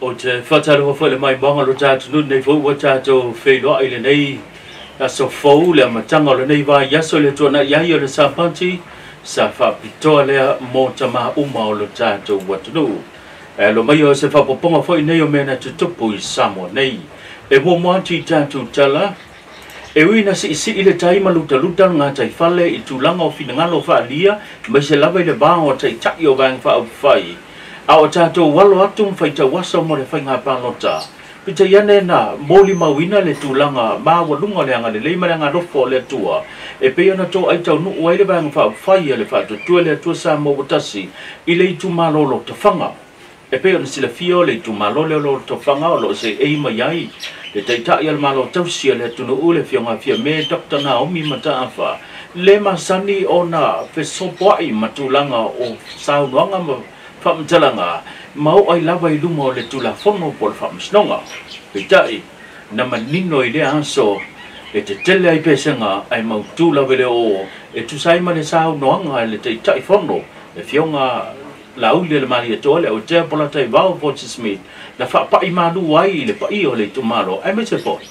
O te whatalofa foi le maimoaga lo tatou nei foi ua tatou feiloai lenei aso fou le amataga o lenei vaiaso le tuana'i ai o le Sapati sa faapitoa lea mo tamā uma o lo tatou atunuu. E alo mai o se faapopoga foi nei o mea na tutupu i Samoa nei. E muamua atu i tatou tala, e ui na siisii le tai ma lutaluta le gataifale i tulaga o finagalo faaalia aemaise lava i le va o taitai o vaega faaupufai a o tatou alo atu ma faitau aso mo le faiga palota. Peitai ane na molimauina le tulaga maualuga o le agalelei ma le agalofo o le Atua e pei ona toai taunuu ai le vaega faaupufai a le Faatuatua le Atua Samoa ua tasi i le itumalo o Lotofaga. E pei ona silafia o le itumalo lea o Lotofaga o lo o seei mai ai le taitai o le Malo tausi o le atunuu le Afioga Fiame Dr. Naomi Mataafa le masani ona fesopoai ma tulaga o saunoaga ma faamatalaga ma oo ai lava i luma o le Tulafono po o le Faamasinoga. Peitai, na manino i lea aso e tetele ai pesega ae mautū lava i le oo e tusa ai ma le saunoaga a le Taitaifono le Afioga Laauli le Malietoa le Autea Polataivao Fosi Smith na faapai malu ai i le paia o le itumalo aemaise foi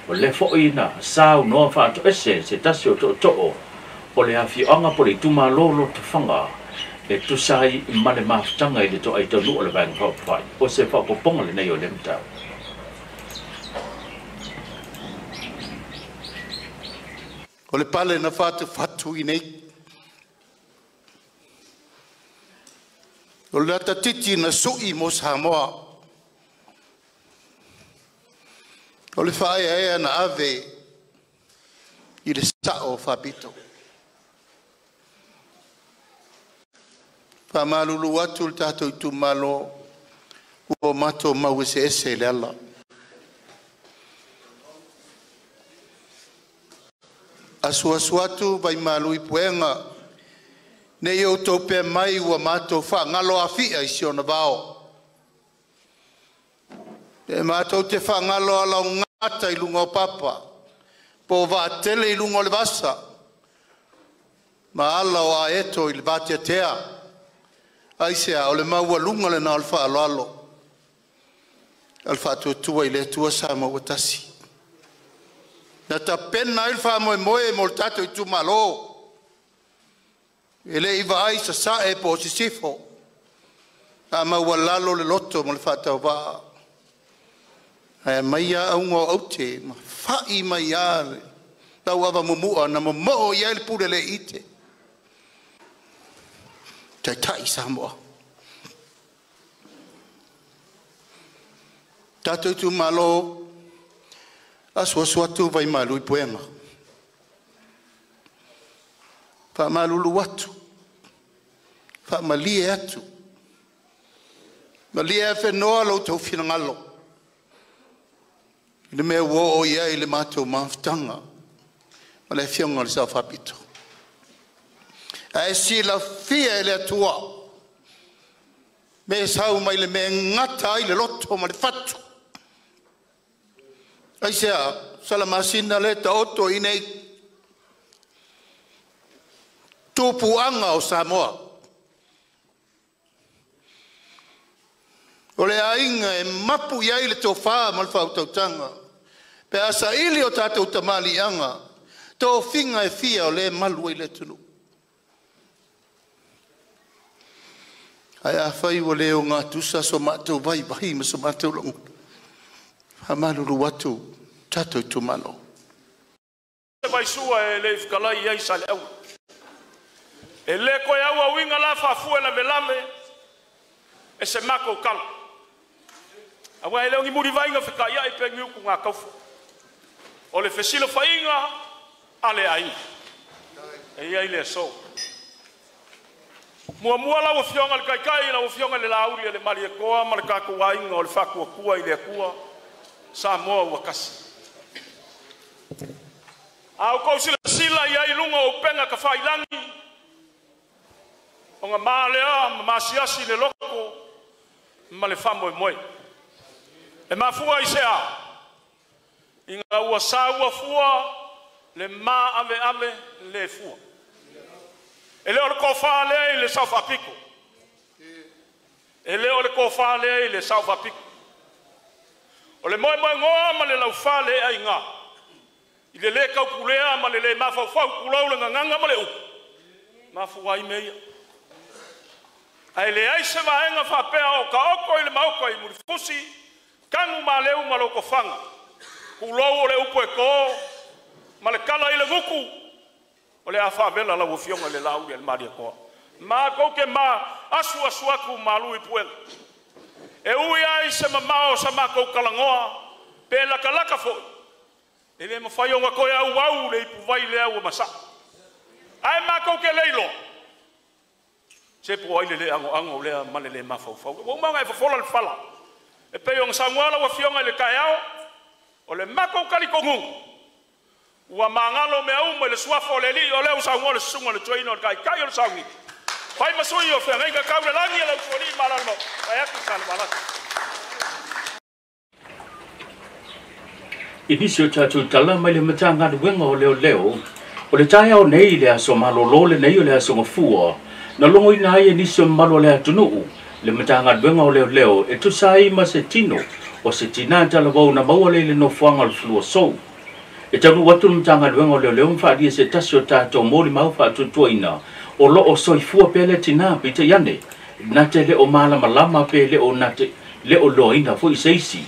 o lea foi na saunoa faatoese se tasi o tootoo o le afioaga po o le itumalo o Lotofaga e tusa ai ma le mafutaga i le toai taunuu o le Vaega Faaupufai. O se faaopoopoga lenei o lea mataupu. O le pale na fatufatu i nei, o le atatiti na sui mo Samoa, o le faaeaea na ave i le sao o Faapito. Faamalulu atu le tatou itumalo ua matou mau eseese i le ala. Asuasu atu vaimalu i puega nei outou pea mai ua matou faagalo afia i si ona vao. E matou te faagalo alaogata i luga o papa po o vaatele i luga o le vasa ma ala o aeto i le vateatea. Aisea? O le maualuga lena o le faaaloalo a le Faatuatua i le Atua Samoa ua tasi. Na tapena ai le faamoemoe mo le tatou itumalo, e le i vaai sasae po o sisifo, a maualalo le loto ma le faatauvaa ae aumai auga o aute ma fa'i mai lava le lauava mumua na momoo i ai le pule le ite, taitai Samoa. Tatou itumalo, asuasu atu vaimalu i puega, faamalulu atu, faamalie atu, malie afenoa lo outou finagalo i le mea ua oo i ai le matou mafutaga ma le Afioga i le Sao Faapito. Ae silafia e le Atua me sau mai le mea e gata ai le loto ma le fatu. Aisea? Salamasina le taoto i nei tupuaga o Samoa. O le aiga e mapu i ai le tofa ma le faautautaga pe a saili o tatou tamaliiaga, tofiga e fia o lea e malu ai le atunuu. Ae afai ua le ogatusa so matou vaivai ma so matou lagona, faamalulu atu tatou itumalo. Vaisua e le i fetalai ai Saleaula. E le toe auauina la faafue lavelave e se matou tala. Aua e le o ni mulivaiga fetaiai pe ni utu gataufo. O le fesilafaiga a le aiga. E i ai le aso. Muamua lau Afioga i le Taitai, lau Afioga i le Laauli a le Malietoa ma le tatou aiga o le Faatuatua i le Atua, Samoa ua tasi. A outou silasila i ai i luga o upega tafailagi, ona malea ma masiasi le loto ma le faamoemoe. E mafua i se a? Ina ua saua fua le maaveave le fua. E le o le tofa lea i le Sao Faapito. E le o le tofa lea i le Sao Faapito. O le moemoegoa ma le laufā le aiga. I le lē kaupulea ma le lē mafaufau tulou le gagaga ma le upu. Mafua ai mea ia. Ae leai se vaega faapea o taoto i le maota i Mulifusi, Tagu ma Leu ma Lotofaga. Tulou o le upu e to ma le tala i le gutu. O le a faavela lau afioga i le Laauli a le Malietoa. Matou te ma asuasu atu malu i puega. E ui ai se mamao o sa matou talanoa, pe latalata foi, e le mafai ona toe auau le ipuvai lea ua masaa. Ae matou te le iloa, se po ai le lē anoano lea ma le lē mafaufau. Ua uma ona e fofola le fala. E pei ona saunoa lau afioga i le taeao, o le matou talitonuga, ua magalo mea uma i le suafa o le Alii, o lea ua saunoa le susuga i le toeaina o le taitai o le sauniga. Fai ma sui o feagaiga tau le lagi e le usoalii ma alaala vaeatu sa le valasi. I nisi o tatou tala mai le Matagaluega o Leoleo, o le taeao nei i le aso malolo lenei o le aso Gafua, na logoina ai e nisi o mamalu o le atunuu le Matagaluega o Leoleo e tusa ai ma se tino o se tinā talavou na maua lea i le nofoaga o le Fuluasou. E taunuu atu le Matagaluega o Leoleo ma faaalia se tasi o tatou molimau faatuatuaina o lo o soifua pea le tinā, peitai ane na te le o malamalama pe le o na te le o loaina foi se isi.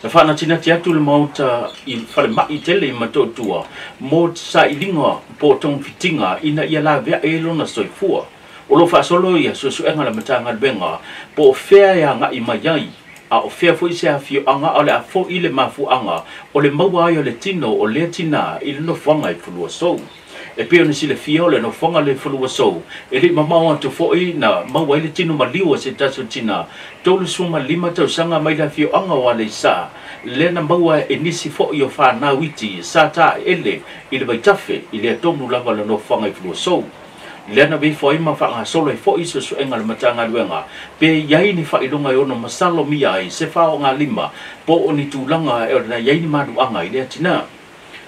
Na faanatinati atu le maota i falemai tele i Motootua mo sailiga po o togafitiga ina ia laveae ai lona soifua. O lo o faasolo ia suesuega a le Matagaluega po o fea e agai mai ai, a o fea foi se afioaga o le a fo'i le mafuaaga o le maua ai o le tino o lea tinā i le nofoaga i Fuluasou. E pei ona silafia o le nofoaga lea i Fuluasou e le i mamao atu foi na maua ai le tino maliu o se tasi o tinā 35 tausaga mai le afioaga o Aleisa, lea na maua e nisi foi o fanau iti sa taele i le vaitafe i lea tonu lava o le nofoaga i Fuluasou. Lea na aveifo ai ma faagasolo ai foi suesuega a le Matagaluega pe i ai ni faailoga e ono masalomia ai se faogalima po o ni tulaga e ona i ai ni maluaga i lea tinā.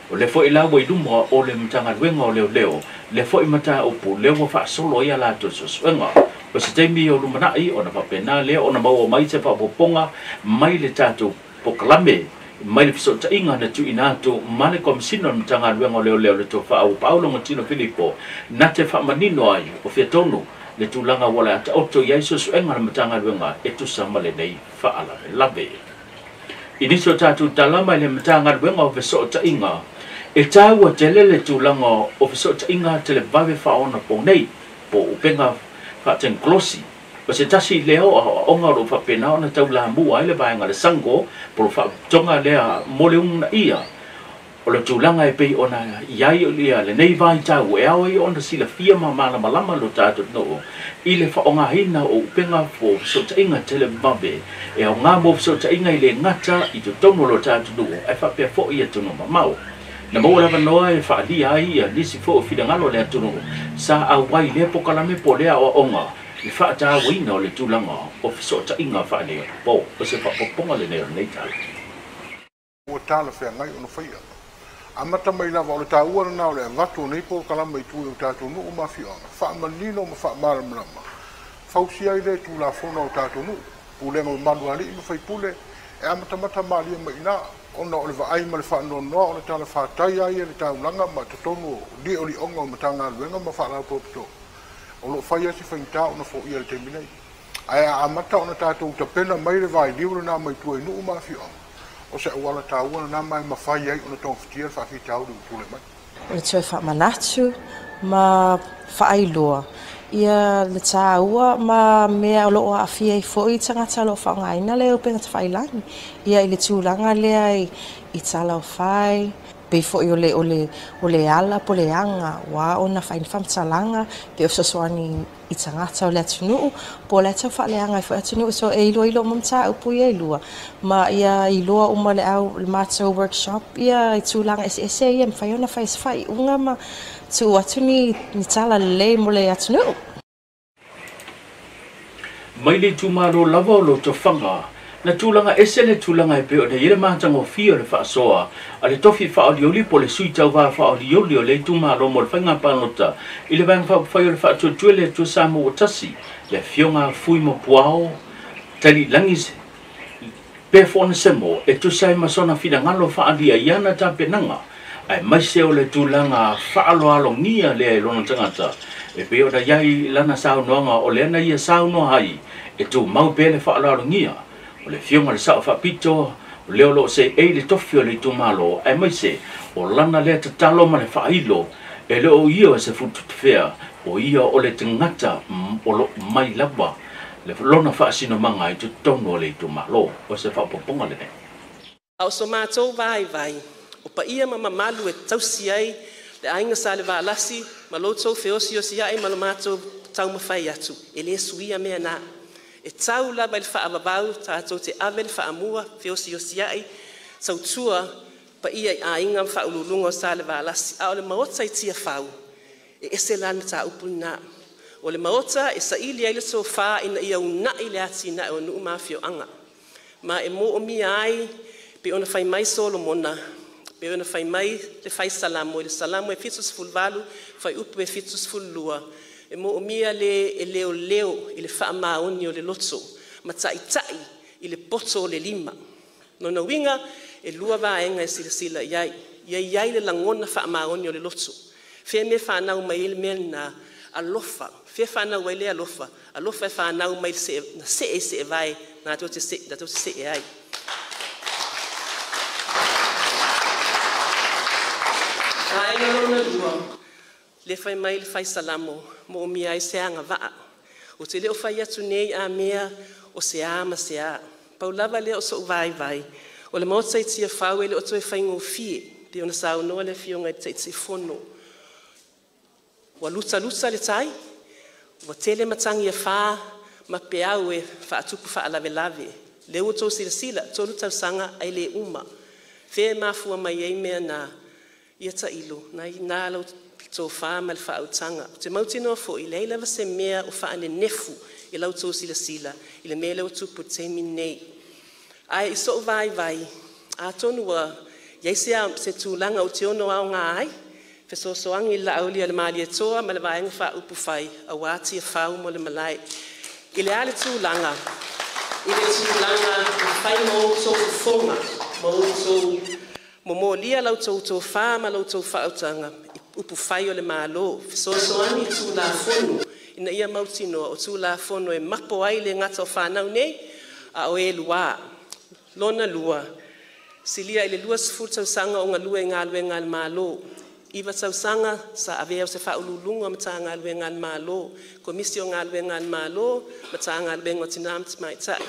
O lea foi la ua i luma o le Matagaluega o Leoleo lea foi mataupu lea ua faasolo ai a latou suesuega. O se taimi o lumanai ona faapena lea ona maua mai se faaopoopoga mai le tatou polokalame mai le fesootaiga na tuuina atu ma le Komesina o le Matagaluega o Leoleo le Tofa Auapaau Logotino Filipo na te faamanino ai o fea tonu le tulaga ua le a taoto i ai suesuega a le Matagaluega e tusa ma lenei faalavelave. I nisi o tatou tala mai le Matagaluega o Fesootaiga, e taua tele le tulaga o fesootaiga televave faaonaponei po o upega faatekonolosi. O se tasi lea o aoaoga o lo o faapena ona taulamua ai le vaega a le SANGO po o le faalapotopotoga lea mo le uunaia o le tulaga e pei ona i ai ia lenei vaitau e ao ai ona silafia ma malamalama lo tatou atunuu i le faaaogaina o upega o fesootaiga televave e aoga mo fesootaiga i le gata i totonu o lo tatou atunuu ae faapea foi i atunuu mamao. Na maua le avanoa e faaalia ai ia nisi foi o finagalo o le atunuu sa auai i lea polokalame po o lea aoaoga le faatauaina o le tulaga o fesootaiga faaneionapo. O se faaopoopoga lenei o lenei tala. Ua talafeagai ona faia. Amata mai lava o le taua lena o le avatu o nei polokalame i tua i o tatou nuu ma afioaga, faamanino ma faamalamalama, fausia ai le Tulafono a o tatou nuu, pulega mamalu a alii ma faipule, e amatamata malie mai i ina, ona o le vaai ma le faanoanoa o le talafatai ai e le taulaga ma totonu o liolioga o Matagaluega ma Faalapotopotoga o lo o fai ai se faigata ona foia i le taimi nei. Ae a amata ona tatou tapena mai le vailiu lena mai tua i nuu ma afioaga, o se auala taua lena ma e mafai ai ona togafitia le faafitauli ua tulai mai. O le toe faamanatu ma faailoa ia le taua ma mea o lo o aafia ai foi tagata o lo o faaaogaina le upega tafailagi ia i le tulaga lea i Talafai, pei foi o le o le o le ala po o le aga ua ona fai ni faamatalaga pe o fesoasoani i tagata o le atunuu po o le a tau faaleaga ai foi atunuu. So e iloilo uma mataupu ia e lua ma ia iloa uma le au le matou workshop ia i tulaga eseese ia e mafai ona fai se faaiuga ma tuu atu ni tala lelei mo le atunuu. Mai le itumalo lava o Lotofaga, na tulaga ese le tulaga e pei ona i ai le matagofie o le faasoa a le tofi faaolioli po o le sui tauva faaolioli o le itumalo mo le faiga palota i le Vaega Faaupufai o le Faatuatua i le Atua Samoa ua Tasi, le Afioga a Fuimapuao Taliilagi. Pe fona semo e tusa ai ma sona finagalo faalia i ana tapenaga aemaise o le tulaga faaaloalogia lea e lona tagata e pei ona iai lana saunoaga o lea na ia saunoa ai e tumau pea le faaaloalogia o le afioga le Sao Faapito o lea o loo seei le tofi o le itumalo aemaise o lana lea tatalo ma le faailo e le o ia o se fututufea o ia o le tagata o loo mai lava le lona faasinomaga i totonu o le itumalo o se faaopoopoga lenei. A o so matou vaivai o paia ma mamalu e tausi ai le aiga Salevalasi ma lo outou feosiosiai ma lo matou taumafai atu e lē suia mea na. E tau lava i le faavavau tatou te ave le faamua feosiosiai tautua paia i aiga ma faauluuluga o Salevalasi. A o le maota i Tiafau e ese la le mataupu lena. O le maota e saili ai le tofa ina ia uunai le atinae o nuu ma afioaga. Ma e moomia ai pe ona fai mai Solomona, pe ona fai mai le fai Salamo i le Salamo e 78 fuaiupu e 72, e moomia le e leoleo i le faamaoni o le loto ma taitai i le poto o le lima. Lona uiga e lua vaega e silasila i ai. Ia i ai le lagona faamaoni o le loto. Fea mea fanau mai ai le mea lena? Alofa. Fea fanau ai le alofa? Alofa e fanau mai se na see i seevae na tou te see ai. Vaega lona lua, le fai mai le fai Salamo, moomia ai se agavaa. O te leo fai atu nei a mea o se a ma se a. Pau lava lea o sou vaivai, o le maota i Tiafau e le o toe faigofie, pe ona saunoa le afioga i le Taitaifono. Ua lutaluta le tai, ua tele matagi e whā, ma peau e faatupu faalavelave. Le ua tou silasila, 3 tausaga ai le uma. Fea mafua mai ai mea na ia tailo, na ina lau tofā ma le faautaga. O te mautinoa foi, leai lava se mea o faanenefu i lau tou silasila i le mea lea ua tupu i le taimi lenei. Ae i sou vaivai, atonu ua iai se tulaga ou te ono aoga ai, fesoasoani i le laauli a le Malietoa ma le vaega faaupufai auā Tiafau mo le malae. I le a le tulaga, i le tulaga e fai ma outou fofoga, ma outou momolia lau tou tofā ma lau tou faautaga i upufai o le Malo, fesoasoani i Tulafono ina ia mautinoa o Tulafono e mapo ai le gata o fanau nei, a o e luā. Lona lua, silia i le 20 tausaga o galue i galuega a le Malo, 9 tausaga sa avea o se faauluuluga o Matagaluega a le Malo, Komisi o Galuega a le Malo, Matagaluega o Tina ma Tamaitai.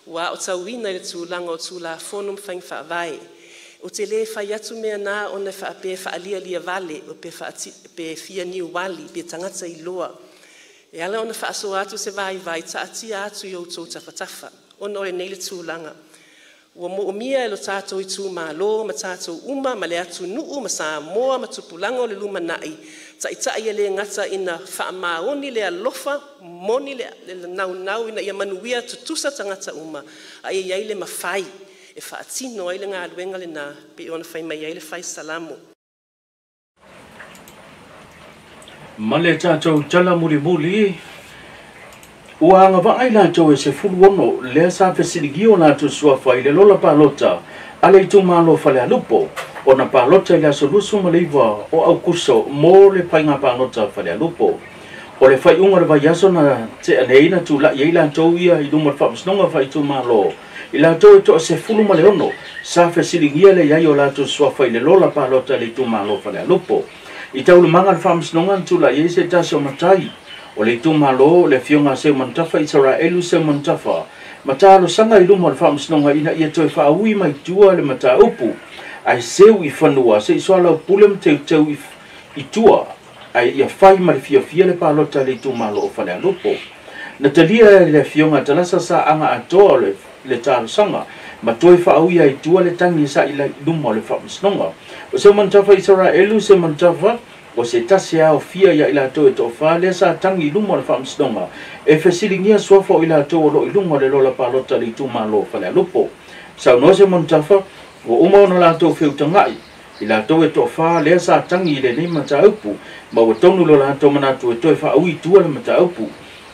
Ua aotauina i le tulaga o Tulafono ma faiga faavae. O te lē fai atu mea na ona e faapea e faalialia vale o pe fia niuali pe tagata iloa. E ala ona faasoa atu se vaivai taatia atu i outou tafatafa ona o lenei le tulaga. Ua moomia e lo tatou itumalo ma tatou uma ma le atunuu ma Samoa ma tupulaga o le lumanai, taitai e le gata ina faamaoni le alofa, moni le naunau ina ia manuia tutusa tagata uma, a ia i ai le mafai e faatino ai le galuega lena pei ona fai mai ai le fai Salamo. Ma le tatou tala mulimuli ua agavaa i latou e 16 lea sa fesiligia o latou suafa i le lola palota a le itumalo Falealupo ona palota i le aso 29 o Aukuso mo le faiga palota Falealupo. O le faiuga o le vaiaso na tea nei na tula'i ai latou ia i luma o le faamasinoga faaitumalo i latou e toa 16 sa fesiligia le iai o latou suafa i le lola palota a le itumalo Falealupo. I taualumaga le faamasinoga na tula'i ai se tasi o matai o le itumalo le afioga Seumanutafa Isaraelu Seumanutafa ma talosaga i luma o le faamasinoga ina ia toe faaui mai tua le mataupu ae seu i fanua se'i soalaupule ma teuteu i tua ae ia fai ma le fiafia le palota a le itumalo o Falealupo. Na talia e le afioga Talasa Saaga atoa o le talosaga ma toe faaui ai tua le tagi sa i luma o le faamasinoga. O Seumanutafa Isaraelu Seumanutafa o se tasi aofia ia i latou e toafā lea sa tagi i luma o le faamasinoga e fesiligia suafa o i latou o loo i luga o le lola palota a le itumalo Falealupo. Saunoa Seumanutafa ua uma ona latou feutaga'i i latou e toafā lea sa tagi i lenei mataupu ma ua tonu lo latou manatu e toe faaui i tua le mataupu.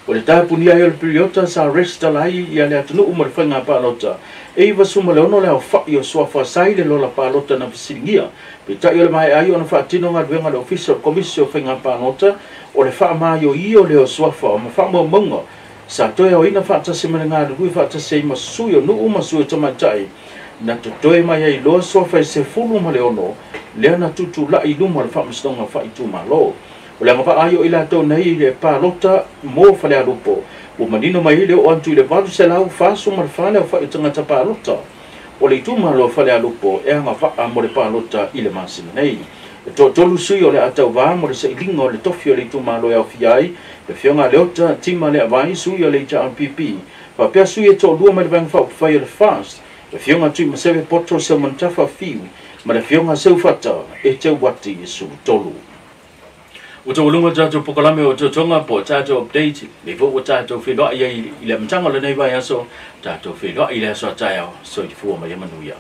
O le tapunia ai o le piliota sa resitala ai ia le atunuu mo le faiga palota. E 96 le aofa'i o suafa sa i le lola palota na fesiligia. Peitai o le maea ai ona faatino galuega a le Ofisa o le Komisi o Faiga Palota o le faamaioio lea o suafa ma faamaumauga sa toe aoina faatasi ma le galulue faatasi ai ma sui o nuu ma sui o tamaitai na totoe mai ai loa suafa e 16 lea na tutula'i i luma o le faamasinoga faaitumalo. O le agavaa ai o i latou nei i le palota mo Falealupo ua manino mai ai le oo atu i le 844 le aofa'i o tagata palota o le itumalo Falealupo e agavaa mo le palota i le masina nei. E 3 sui o le atauvā mo le sailiga o le tofi o le itumalo e aofia ai le afioga a Leota Tima Leavai, sui o le HRPP, faapea sui e 2 mai le Vaega Faaupufai o le FAST, le afioga Tuimaseve Poto Seumanutafa Fiu ma le afioga Seufata e Teuati Sulutolu. Ua taualuga tatou polokalame o totoga po o tatou update le foi ua tatou feiloai ai i le amataga o lenei vaiaso. Tatou feiloai i le aso a taeao. Soifua ma ia manuia.